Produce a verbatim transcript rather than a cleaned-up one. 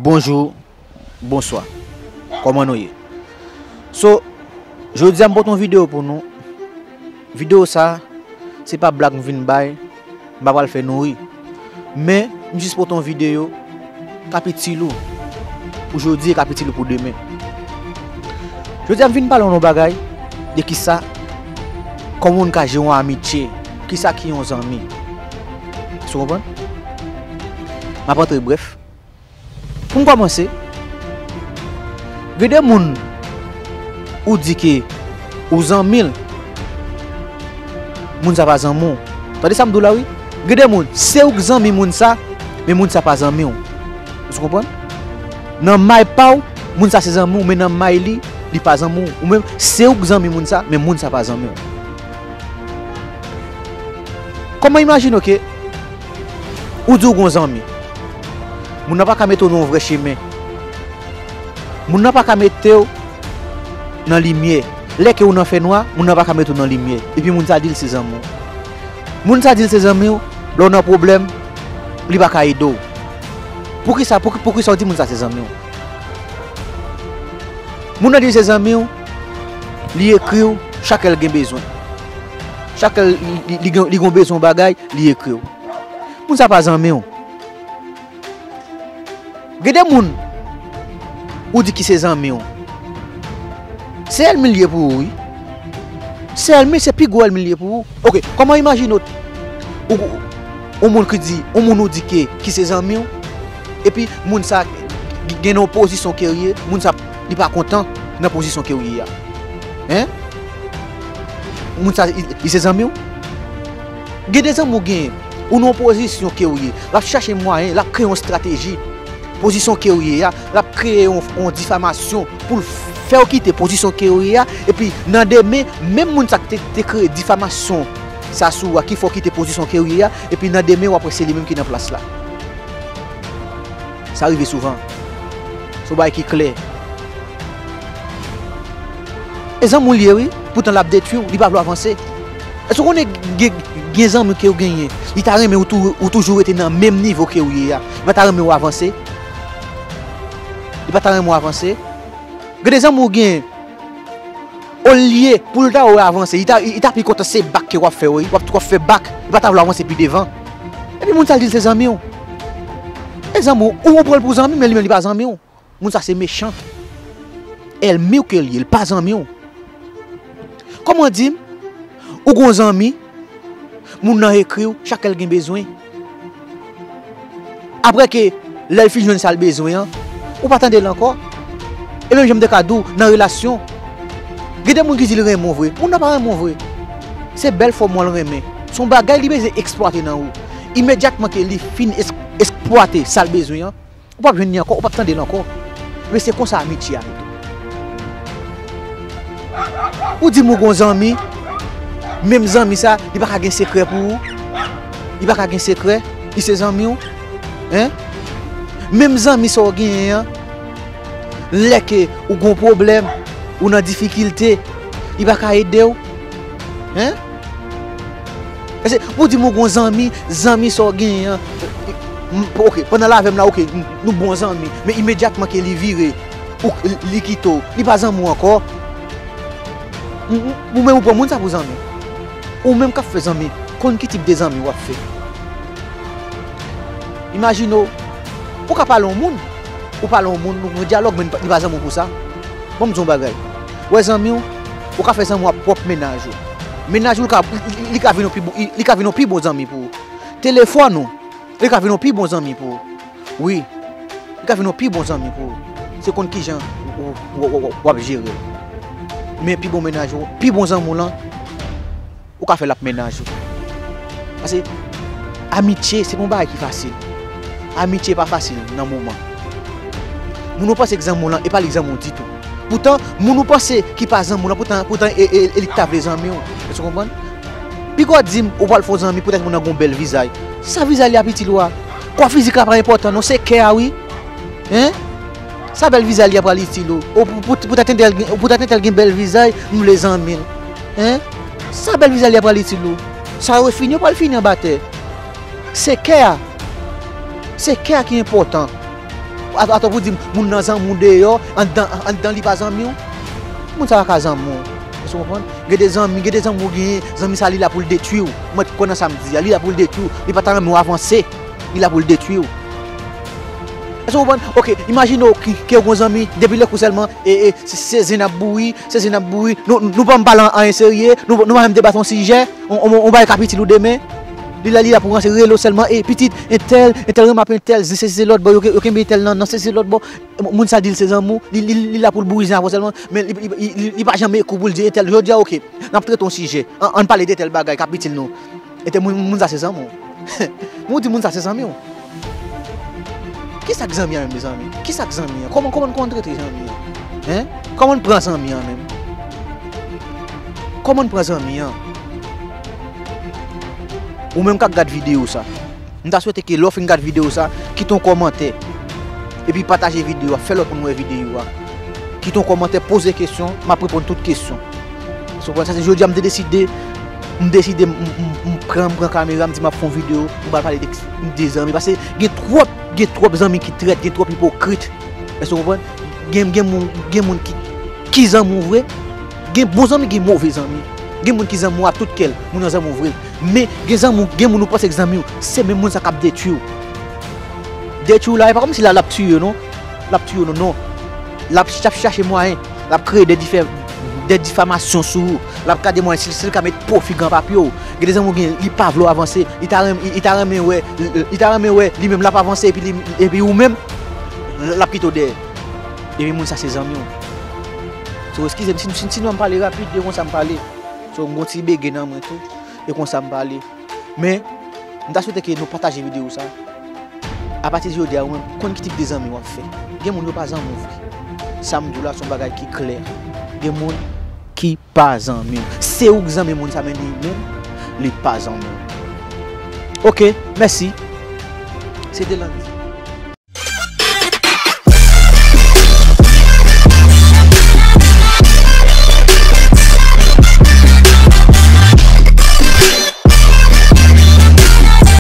Bonjou, bonswa. Kòman nou ye? So, jodi a m pote yon videyo pou nou. Videyo sa, se pa blag m vin bay, m pa pral fè nou ri. Men, m jis pote yon videyo k ap itil ou pou jodi e k ap itil ou pou demen. Jodi a m vin pale w yon bagay de kisa, kòman moun ka jere yon amitye, kisa ki yon zanmi. Èske w konprann? M ap antre brèf. Pou m kòmanse, gen de moun ou di ke ou zanmi l, moun sa pa zanmi w. Tande sa m di w la wi. Gen de moun, se ou k zanmi moun sa, men moun sa pa zanmi w. Èske w konprann? Nan may pa w, moun sa se zanmi w, men nan may li, li pa zanmi w. Ou menm, se ou k zanmi moun sa, men moun sa pa zanmi w. Kòman imajine w ke ou di w gon zanmi. Moun nan pa ka mete w nan yon vrè chemen. Moun nan pa ka mete w nan limyè. Lè ke ou nan fènwa, moun nan pa ka mete w nan limyè. Epi moun sa di l se zanmi w. Moun sa di l se zanmi w, lè w nan pwoblèm, li pa ka ede w. Poukisa, pou, poukisa w di moun sa se zanmi w? Moun nan di l se zanmi w, li ekri w, chak lè l gen bezwen. Chak lè li, li, li gen, li gen bezwen yon bagay, li ekri w. Moun sa pa zanmi w. Gen de moun ou di ki se zanmi w. Se ènmi l ye pou ou, wi. Se ènmi, se pi gwo ènmi l ye pou ou. Oke, kòman imajine w, ou, ou moun ki di, ou moun ou di ke, ki se zanmi w, epi moun sa g-, gen nan yon pozisyon ke w ye, moun sa li pa kontan nan pozisyon ke w ye a. Hein? Moun sa, li, li se zanmi w? Gen de zanmi w genyen, ou nan yon pozisyon ke w ye, l ap chache mwayen, l ap kreye yon estrateji. Pozisyon ke w ye a, l ap kreye yon, yon difamasyon pou l fè w kite pozisyon ke w ye a, epi nan demen, menm moun sa k te, te kreye difamasyon sa sou ou a, ki fè w kite pozisyon ke w ye a, epi nan demen, w ap wè se li menm ki nan plas la. Sa rive souvan. Se yon bagay ki klè. E zanmi w li ye, wi. Poutan l ap detwi w, li pa vle w avanse. Èske w konnen gen, gen zanmi ke w genyen, li ta renmen ou tou, ou toujou rete nan menm nivo ke w ye a? Li pa ta renmen w avanse? Li pa ta renmen w avanse? Gen de zanmi w genyen, olye pou l ta wè w avanse, li ta, li ta pi kontan se bak ke w ap fè, wi. W ap, w ap fè bak, li pa ta vle w avanse pi devan. Epi moun sa l di l se zanmi w. E zanmi w, ou, ou pran l pou zanmi, men li menm li pa zanmi w. Moun sa se mechan. Ènmi w ke l ye, l pa zanmi w. Kòman di m, ou gon zanmi, moun nan ekri w, chak lè l gen bezwen. Apre ke, lè l fin jwenn sa l bezwen an, ou pa tande l ankò. E menm jan m te ka di w, nan relasyon, gen de moun ki di l renmen w vre. Moun nan pa renmen w vre. Se bèl fòm w al renmen. Se yon bagay li bezwen eksplwate nan ou. Imedyatman ke li fin eks-, eksplwate sa l bezwen an, ou p ap jwenn li ankò, ou p ap tande l ankò. Men se konsa amitye a ye tou. Ou di m ou gon zanmi, menm zanmi sa, li pa ka gen sekrè pou ou. Li pa ka gen sekrè, li se zanmi w. Hein? Menm zanmi sa w genyen an, lè ke ou gon pwoblèm, ou nan difikilte, li pa ka ede w. Hein? Paske pou di m ou gon zanmi, zanmi sa w genyen an, m, ok, pandan l avè m la, ok, m, nou bon zanmi, men imedyatman ke li vire, ou, li kite w, li pa zanmi w ankò. M, m, ou menm ou pran moun sa pou zanmi. Ou menm k ap fè zanmi, konn ki tip de zanmi w ap fè. Imajine w, ou ka pale yon moun, ou pale yon moun, nou gen dyalòg, men li pa zanmi w pou sa. Ban m di w yon bagay. Ou wè zanmi w, ou ka fè zanmi w ap pwòp mennaj ou. Mennaj ou, li ka, li, li ka vin yon pi bon, li, li ka vin yon pi bon zanmi pou ou. Telefòn ou, li ka vin yon pi bon zanmi pou ou. Wi, li ka vin yon pi bon zanmi pou ou. Se konn kijan w, w, w, w, w ap jere l. Men pi bon mennaj ou, pi bon zanmi w lan, ou ka fè l ap mennaj ou. Paske amitye, se pa yon bagay ki fasil. Amitye pa fasil nan moman. Moun ou panse k zanmi w lan, e pa li k zanmi w ditou. Poutan, moun ou panse ki pa zanmi w lan, poutan, poutan e, e, e li k ta vle zanmi w. Èske w konprann? Piga w di m, ou pral fè yon zanmi, poutèt moun nan gon bèl vizaj. Sa vizaj li ap itil ou a? Kwa fizik la pa enpòtan non, se kè a wi. Hein? Sa bèl vizaj li a pral itil ou? Ou pou, pou, poutèt entèl gen, poutèt entèl gen bèl vizaj, m vle zanmi l. Hein? Sa bèl vizaj li a pral itil ou? Sa yo fini, yo pral fini anba tè. Se kè a. Se kè a ki enpòtan. Atò pou di m, moun nan zanmi w deyò, anndan, anndan li pa zanmi w. Moun sa pa ka zanmi w. Èske w konprann? Gen de zanmi, gen de zanmi w genyen, zanmi sa li la pou l detwi w. Mwen kwè nan sa m di a, li la pou l detwi w. Li pa ta renmen w avanse. Li la pou l detwi w. Èske w konprann? Oke, imajine w ki, ke w gon zanmi, depi lè kou sèlman, e, e, se, se zen ap bouri, se zen ap bouri. Nou, nou pa menm pale anyen serye, nou, nou pa menm debate yon sijè, on, on, on bagay k ap itil ou demen. Li la, li la pou ranse rele w sèlman, e pitit, entèl, entèl renmen ap entèl, se, se, se lòt bò, yo, yo kenbe entèl nan, nan, se, se lòt bò. Moun sa di l se zanmi w, li, li, li la pou l bouri zen avè w sèlman, men li, li, li, li, li pa janm ekri w pou l di entèl, jodi a, oke, n ap trete yon sijè, an, ann pale de tèl bagay k ap itil nou. Entèl moun, moun sa se zanmi w. Moun di moun sa se zanmi w. Kisa k zanmi an menm, mezanmi? Kisa k zanmi an? Kòman, kòman, kòman n trete zanmi an? Hen? Kòman n pran zanmi an menm? Kòman n pran zanmi an? Ou menm k ap gad videyo sa, m ta swete ke lè w fin gad videyo sa, kite yon kòmantè. Epi pataje videyo a, fè lòt moun wè videyo a. Kite yon kòmantè, poze kesyon, m ap reponn tout kesyon. Èske w konprann? Sa se jodi a m te deside, m deside, m, m, m pran, m pran kamera, m di m ap fè yon videyo, m pral pale de, de zanmi. Paske gen twòp, gen twòp zanmi ki trèt, gen twòp ipokrit. Èske w konprann? Gen, gen moun, gen moun ki, ki zanmi w vre. Gen bon zanmi, gen move zanmi. Gen moun ki zanmi w ak tout kè l, moun nan zanmi w vre. Men gen zanmi w, gen moun ou panse k zanmi w, se menm moun sa k ap detwi w. Detwi w la, e pa kòmsi la l ap tiye w non. L ap tiye w non, non. L ap ch-, ap chache mwayen. L ap kreye de difè-, de difamasyon sou ou. L ap gade mwayen si, si l ka met pwofit nan papye w. Gen de zanmi w gen, li pa vle w avanse. Li ta renm-, li, li ta renmen wè, li, li ta renmen wè li menm l ap avanse epi li, epi ou menm, l ap kite w dèyè. Epi moun sa se zanmi w. So, eskize m si, si, si nou wè m pale rapid, e konsa m pale. So, m gon ti bege nan mwen tou. E konsa m pale. Men, m ta swete ke nou pataje videyo sa. Apati de jodi a, ou menm, konn ki tip de zanmi w ap fè. Gen moun yo pa zanmi w vre. Sa m di w la, se yon bagay ki klè. Gen moun ki pa zanmi w. Se ou k zanmi moun sa, men li menm, li pa zanmi w. Oke, mèsi. Se te Landy.